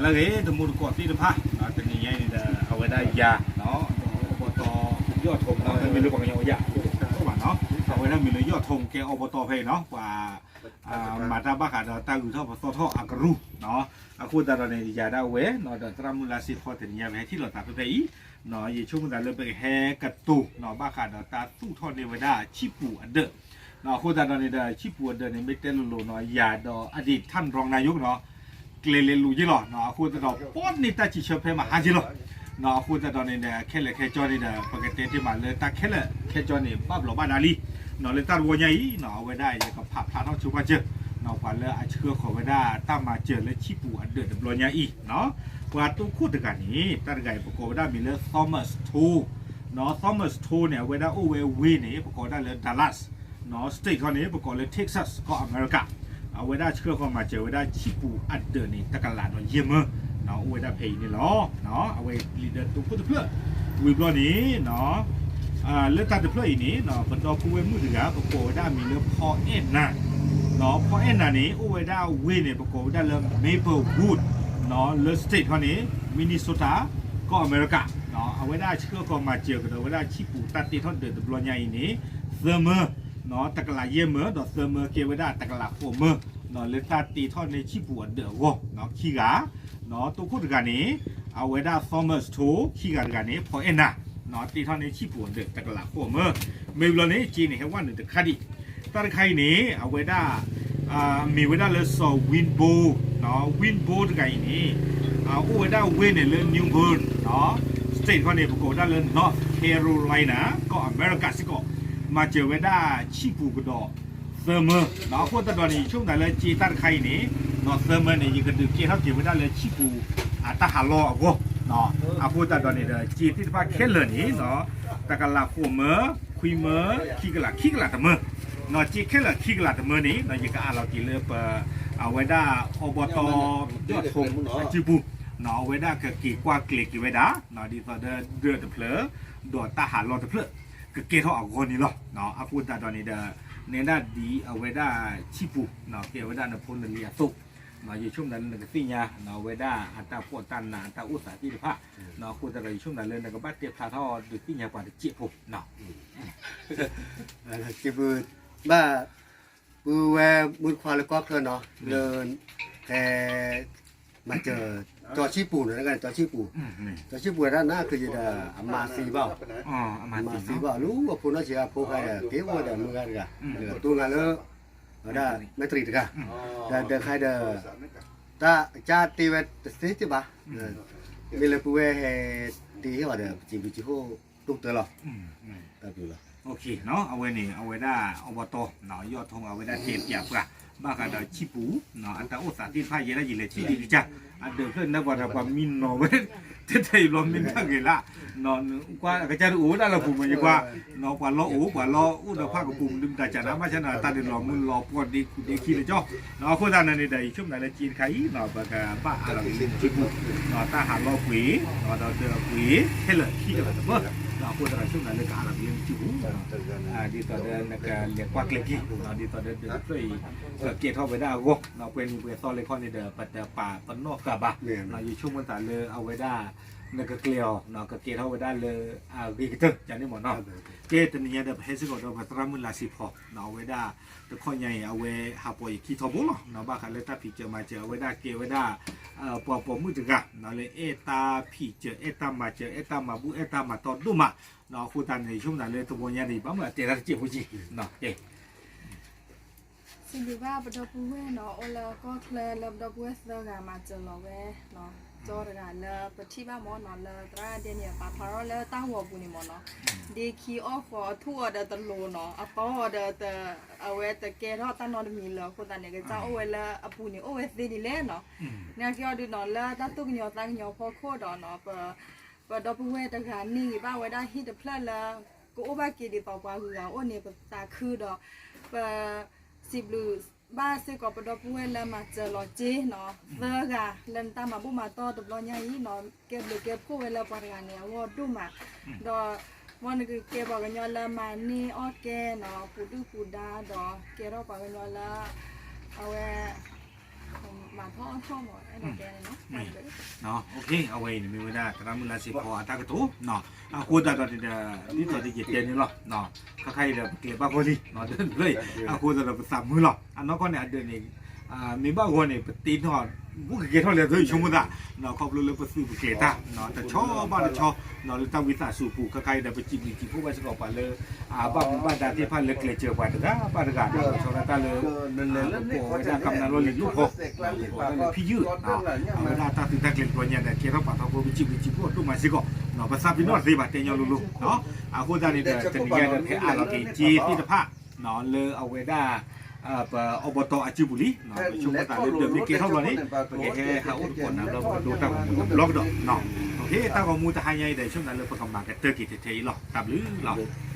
တၢ်ဂ့ၤ တမူတကိးသ့ၣ်တဖၣ် တနံၤညါအံၤန့ၣ်ဒီး အဝဲဒၣ်ယၤ ဒီးအဘီတီ ယီၢ်ထိၣ် မ့ၢ်လၢပှၤကညီအိၣ်ယၤ ဘၣ်နီၤ အဝဲဒၣ်မ့ၢ်လၢယီၢ်ထိၣ် ကဲအဘီတီဖဲအံၤနီၤ ပှၤ မၤတၢ်ဘၣ်ဃးဒီးတၢ်ဂုၤထီၣ်ပသီထီၣ်အကရူၢ်နီၤ အဃိသတးဒီးန့ၣ် ယၤဒၣ်ဝဲနီၤ ဒီးသရၣ်မုၣ်လါစ့ဖီတနံၤညါ ပဟဲထံၣ်လိာ်သးဖဲဖဲအံၤနီၤ ယဆိကမိၣ်သးလၢပကဟဲကတိၤနီၤ ဘၣ်ဃးဒီးတၢ်သူၣ်ထီၣ်န့ၢ်ဝဲဒၣ်ဆံၣ်ပူၤအဒၢးနီၤ အဃိသတးဒီးန့ၣ်ဒီး ဆံၣ်ပူၤအဒၢးန့ၣ် မ့ၢ်တဲလိၤလိၤနီၤ ယၤဒီးအဒ့ၣ်ထၣ်ရီနၤယိကနီၤ ကျဲၤလဲၤလူၤယ့ၢ်လီၤနီၤ အဃိသတးဒီး ပီၣ်န့ၢ်တၢ်စံးဆၢဖဲမဟါယ့ၢ်လီၤနီၤ အဃိသတးဒီးန့ၣ်ဒီး ခဲလၢာ်ခဲကၠီန့ၣ်ဒီး ပကတဲတ့ၢ်မးလၢတၢ်ခဲလၢာ်ခဲကၠီန့ၣ် ဘၣ်ဘျီးဘၣ်ဒါလံနီၤ လၢတၢ်တဝီညါအံၤနီၤ အဝဲဒၣ်ယကဖးဖျါထီၣ်ဆိပာ်စၢၤနီၤ ပှၤလၢအဆှၢဃီၤဝဲဒၣ်တၢ်မၤစၢၤလၢဆံၣ်ပူၤအဒၢးတဘျီညါအံၤနီၤ ပှၤတိခိၣ်တဂၤန့ၣ် တၢ်တဂၤအံၤ ပကိးဝဲဒၣ်မ့ၢ်လၢ Thomas Tho နီၤ Thomas Tho န့ၣ် အဝဲဒၣ်အိၣ်ဝဲဝ့ၢ်န့ၣ် ပကိးဝဲဒၣ်လၢ Dallas နီၤ state ခီန့ၣ် ပကိးလၢ Texas ကီၢ်အမဲရကၤ အဝဲဒၣ်ဆှၢဃီၤမၤစၢၤဝဲဒၣ်ဆံၣ်ပူၤအဒၢးန့ၣ် တကလးဒီးယဲၢ်မၢ အိၣ်ဝဲဒၣ်ဖဲအံၤန့ၣ်လီၤ. အဝဲပျံၤဒီးတိခိၣ်တဖျၢၣ် ဝံၤဘျီန့ၣ် လၢတၢ်တဖျၢၣ်အံၤန့ၣ် ပဒီပုၢ်ဝဲၢ်မုၣ်တဂၤ ပကိးဝဲဒၣ်အမံၤလၢ ဖီအဲၣ်နၤ ဖီအဲၣ်နၤန့ၣ် အိၣ်ဝဲဒၣ်ဝ့ၢ်န့ၣ် ပကိးဝဲဒၣ်လၢ Maplewood လၢ state ခီန့ၣ် Minnesota ကီၢ်အမဲရကၤ အဝဲဒၣ်ဆှၢဃီၤမၤစၢၤကဒီးဝဲဒၣ်ဆံၣ်ပူၤတၢ်တ့ထီၣ်ဒၢးတဘျီညါအံၤန့ၣ် သၢမၢ တကလးယဲၢ်မၢ ဒီးသၢမၢကဲဝဲဒၣ်တကလးဃိးမၢ လၢတၢ်တ့ထီၣ်န့ၢ်ဆံၣ်ပူၤအဒၢးအဂီၢ် ခံဂၤ တိခိၣ်တဂၤန့ၣ် အဝဲဒၣ် Thomas Tho ခံဂၤတဂၤန့ၣ် ဖီအဲၣ်နၤ တ့ထီၣ်န့ၢ်ဆံၣ်ပူၤအဒၢးတကလးဃိးမၢ မ့ၢ်ဘျီန့ၣ် စ့န့ၣ် ဟဲဝဲနုာ်တခါဒံး တၢ်တခါအံၤန့ၣ် အဝဲဒၣ် မ့ၢ်ဝဲဒၣ်လၢစီၤ Winbo Winbo တဂၤအံၤန့ၣ် အိၣ်ဝဲဒၣ်ဝ့ၢ်န့ၣ်လၢ New Bern state ခီန့ၣ် ပကိးဝဲဒၣ်လၢ North Carolina ကီၢ်အမဲရကၤစ့ၢ်ကီး မၤစၢၤဝဲဒၣ်ဆံၣ်ပူၤကဒီးသၢမၢ အဃိသတးဒီးန့ၣ် ယဆိကမိၣ်သးလၢစ့တၢ်တခါအံၤန့ၣ် သၢမၢန့ၣ် ယကဒုးကဲထီၣ်က့ၤဝဲဒၣ်လၢဆံၣ်ပူၤ အတၢ်ဟးလီၢ်အဂီၢ် အဃိသတးဒီးန့ၣ်ဒီး စ့သ့ၣ်တဖၣ်ခဲလၢာ်န့ၣ် တကလးဃိးမၢ ခွံမၢ ခံကလး ခံကလးတမၢ စ့ခဲလၢာ်ခံကလးတမၢန့ၣ် ယကအးလီၤက့ၤလၢပ အဝဲဒၣ်အဘီတီ ယီၢ်ထိၣ်အစုပူၤ အဝဲဒၣ်ကက့ၤကွၢ်ကျဲၤက့ၤဝဲဒၣ် ဒ်သိးဒီးဒၢးတဖျၢၣ် ဒီးတၢ်ဟးလီၢ်တဖျၢၣ် ကကဲထီၣ်အဂီၢ်န့ၣ်လီၤ. အဃိသတးဒီးန့ၣ်ဒီး နဲဒၣ်ဒ်အဝဲဒၣ်ဆံၣ်ပူၤ ကဲဝဲဒၣ်နဖိနလံၤအသိး ယဆိကမိၣ်သးလၢနကသ့ၣ်ညါ အဝဲဒၣ်အတၢ်ဖှီၣ်တၢ်နးအတၢ်အိၣ်သးသ့ၣ်တဖၣ် အဃိသတးဒီး ယဆိကမိၣ်သးလၢနကဘၣ်တဲဖျါထီၣ်ဒုးသ့ၣ်ညါပှၤတစဲးဖိ ဘၣ် ပုၢ်ဝဲၢ်မုၣ်တခွါလၢကီၢ်ချၢနီၤ လၢ ဖဲ မၤစၢၤ ကၠီဆံၣ်ပူၤန့ၣ် ကၠီဆံၣ်ပူၤ ကၠီဆံၣ်ပူၤဝဲဒၣ်နၢ်ကယံၤဒီး အမါသံဘၣ်အီၤ အမါသံဘၣ်အီၤ လၢအဖိနီၢ်ဆံးအဖိခါဒီး က့ၤအိၣ်ဝဲဒီးမုၢ်ဂၤတဂၤ ဒီးတိၢ်ငါလၢ ဝဲဒၣ်မဲၣ်တရံးတဂၤ ဒီးဒၢးခါဒီး တၢ်ကစၢ်တ့ဝဲတသ့စ့ၢ်ဘၣ် မ့ၢ်လၢပုၢ်ဝဲၢ်ဟဲတ့ဟ့ၣ်အီၤဒီး ပစံးဘျုးစံးဖှိၣ်ဒိၣ်ကတၢၢ်လီၤ တၢ်ဘျုးလီၤ အဝဲန့ၣ် အဝဲဒၣ်အဘီတီ ယီၢ်ထိၣ် အဝဲဒၣ်တဲပၠးပှၤ ဘၣ်ဃးဒီးဆံၣ်ပူၤ အတၢ်အိၣ်သးသ့ၣ်တဖၣ် ယဲဒၣ်ယလဲၤထံၣ်ဒံးကစၢ် အဒၢးဖျၢၣ်န့ၣ်ပှၤဒီးပှၤမံနီၤဝဲ တဲတၢ်အံၤဘျီမ့ၢ်တၢ်ဂ့ၤလၢ ကွၢ်ကစၢ်ဒုးအိၣ်ဝဲဒၣ်လၢပူၤမ့ၢ်ယကွၢ် ပှၤလီၢ်အိၣ် ပှၤလီၢ်အိၣ်ဒီးဖၣ်ကပူၤ မနုၤမတၤစၢ်နၤ ဘၣ်ဆၣ်န့ၣ် တၢ်ဒုးလီၤမုၢ်လီၤပှီၢ်ဒ့ခူဒ့ခံန့ၣ်ကၠီ အဃိသတးန့ၣ်န့ၣ်ဒီး ယဆိကမိၣ်သးလၢစ့တခါအံၤ ပကဘၣ်အးလီၤက့ၤလၢနစုပူၤ တၢ်ဟးလီၢ်ပှ့ၤ ဒီးဒၢးပှ့ၤ ခဲလၢာ်ခံကလးတဘၢ အဃိသတးဒီး ယဆိကမိၣ်သးလၢကအးလီၤက့ၤလၢနစုပူၤ ဒ်သိးဒီးနကလဲၤကွၢ်ကျဲၤက့ၤ ဒ်သိးဒီးဒၢးတဖျၢၣ်အံၤ ကကဲထီၣ်ဝဲဒၣ်အဂီၢ် ပှဲၤနံၤပှဲၤသီလၢခီန့ၣ်ဒီး ပတပာ်ပနီၣ်ဃာ်ဘၣ် ယဆိကမိၣ်သးလၢအဝဲဒၣ် နကကျဲၤအီၤ ကကဲထီၣ်ဝဲဒၣ်လၢအဂ့ၤကတၢၢ် ကန့ၣ်မ့ၢ်နီၤ ကဲတနံၤညါဒီး ပဟဲစ့ၢ်ကီးဒီးပသရၣ်မုၣ်လါစ့ဖီ အဝဲဒၣ် တခီညါအံၤ အဝဲဟးပိာ်ယခံထီဘိလီၤ ဘၣ်ဃးလၢတၢ်ဖံးစၢၤမၤစၢၤ အဝဲဒၣ်ကဲဝဲဒၣ် ပှၤပိာ်မုၣ်တဂၤ လၢအဲၣ်တၢ်ဖံးစၢၤ အဲၣ်တၢ်မၤစၢၤ အဲၣ်တၢ်မၤဘူၣ် အဲၣ်တၢ်မၤတီဒိၣ်မး အဃိသတးန့ၣ် ယဆိကမိၣ်သးလၢတဝီညါန့ၣ် ဘၣ်မနုၤအတဲတၢ်တစဲးဖိက့ၤ စံးဘျုးဘၣ်ပဒီပုၢ်ဝဲၢ်နီၤ အိၣ်လၢကီၢ်ချၢလၢပဒီပုၢ်ဝဲၢ်သၢဂၤမၤစၢၤလီၤဝဲ ကၠီတဂၤလၢပထံၣ်ဘၣ်မ့ၢ်နီၤ လၢသရၣ်ဒဲန့ၣ် ပာ်ဖျါထီၣ်လၢတၢ်ဂီၤပူၤန့ၣ်မ့ၢ်နီၤ ဒ့ခံအီၣ်ဃီအထူၣ်အီၤဒီးတလိၤနီၤ အတီအီၤဒီး အဝဲတကဲထီၣ်တၢ်နီတမံၤလၢၤအဃိသတးန့ၣ် ကစၢ်အိၣ်ဝဲလၢအပူၤန့ၣ် အိၣ်ဝဲသ့ဒ်လဲၣ်နီၤ နာ်က့အီၤဒုးနီၤ လၢတၢ်သူၣ်ကညီၤသးကညီၤဖီခိၣ်ဒီးနီၤ ပ ပဒီပုၢ်ဝဲၢ်တဂၤန့ၢ်ဂ့ၤဘၣ်ဝဲဒၣ်ဟံၣ်တဖျၢၣ်လၢ ကအိၣ်ဘၣ်က့ၤဒ်သိးပှၤဂုၤဂၤအိၣ်န့ၣ် ပသးခုဒီး ပ စံးဘျုးဘၣ်စ့ၢ်ကီးပဒီပုၢ်ဝဲၢ်လၢမၤစၢၤလီၤစ့နီၤ သၢဂၤလၢနတၢ်မၤဘူၣ်မၤတီတဘျီညါအံၤနီၤ ကဲဘျုးကဲဖှိၣ်ဝဲလၢပှၤတဂၤန့ၣ် အဂီၢ်ဒိၣ်မး ဒီး မ်နကကဲပှၤကညီလၢမၤန့ၢ်အီၣ်ကဲနီၤ ပူၤဒုၣ်ပူၤဒါဒီး ကဲထီၣ်ပှၤကညီလၢ အဝဲ မၤထီၣ်ထီၣ်မး အဲၣ်ဒိးတဲန့ၣ်လီၤ. အဝဲအံၤန့ၣ်မ့ၢ်ဝဲဒၣ် သရၣ်မုၣ်လါစ့ဖီအတၢ်ကတိၤ အဃိသတးဒီးန့ၣ်ဒီး ဒ်သိးယတဲန့ၣ်လီၤ, ခါခါအံၤဒီး ပကျဲၤဘၣ်ဂီၢ်လံ တဖျၢၣ်အံၤ အဃိသတးဒီး ပသးမုာ်လီၤ. အနီၢ်ကီၢ်န့ၣ် အဒၢးန့ၣ် မ့ၢ်ဘၣ်ဂီၢ်န့ၣ် ပတ့ထီၣ် ဘူးကကဲထီၣ်လဲၤသ့ဆိကမိၣ်သး ခီဖျိလၢပသုးပကျဲၤတၢ် တဆီဘၣ်တဆီ လၢတၢ်ဝံသးစူၤအပူၤ ခါခါအံၤဒီး ပစံးဘျုးစံးဖှိၣ်ဘၣ်စ့ၢ်ကီးပှၤလၢ အဘၣ်မူဘၣ်ဒါသ့ၣ်တဖၣ်လၢကျဲၤစၢၤပှၤတဂၤဘၣ်တဂၤ ဒီးလီၤဆီဒၣ်တၢ်လၢ ပကိးဝဲဒၣ်ကမျၢၢ်လီၢ်လံၤလိၣ်ဖီ ပကိးဝဲဒၣ်လၢဖံယုၢ် အဝဲဒၣ်တၢ်သုးတၢ်ကျဲၤတဘျီညါဒီး ကဲထီၣ်ပာ်ထီၣ်ဖိ ပစံးဘျုးစံးဖှိၣ်ဒိၣ်မးစ့ၢ်ကီး ပသးပ့ၤနီၣ်တသ့ဘၣ် တဲညီလိၤလိၤ အဃိသတးန့ၣ်ဒီး တနံၤညါဒီး ဖဲအါလီၤက့ၤက့သ့ၣ်တဖၣ် လၢအဝဲဒၣ် ပအီဘီတီအစုပူၤလံ ပဆိကမိၣ်သးလၢဒၢးမ့ၢ်ကဲထီၣ်ဘျီန့ၣ် ပကဟဲဟးအိၣ်သကိးနၤဘျီ ပကဒိတၢ်ဂီၤမူတဘျီကဒီး တၢ်ဂီၤမူတဟါညါအံၤဒီး ဆိကမိၣ်သးလၢပကမၤကတၢၢ်က့ၤထဲထဲအံၤလီၤ. တၢ်ဘျုးလီၤ.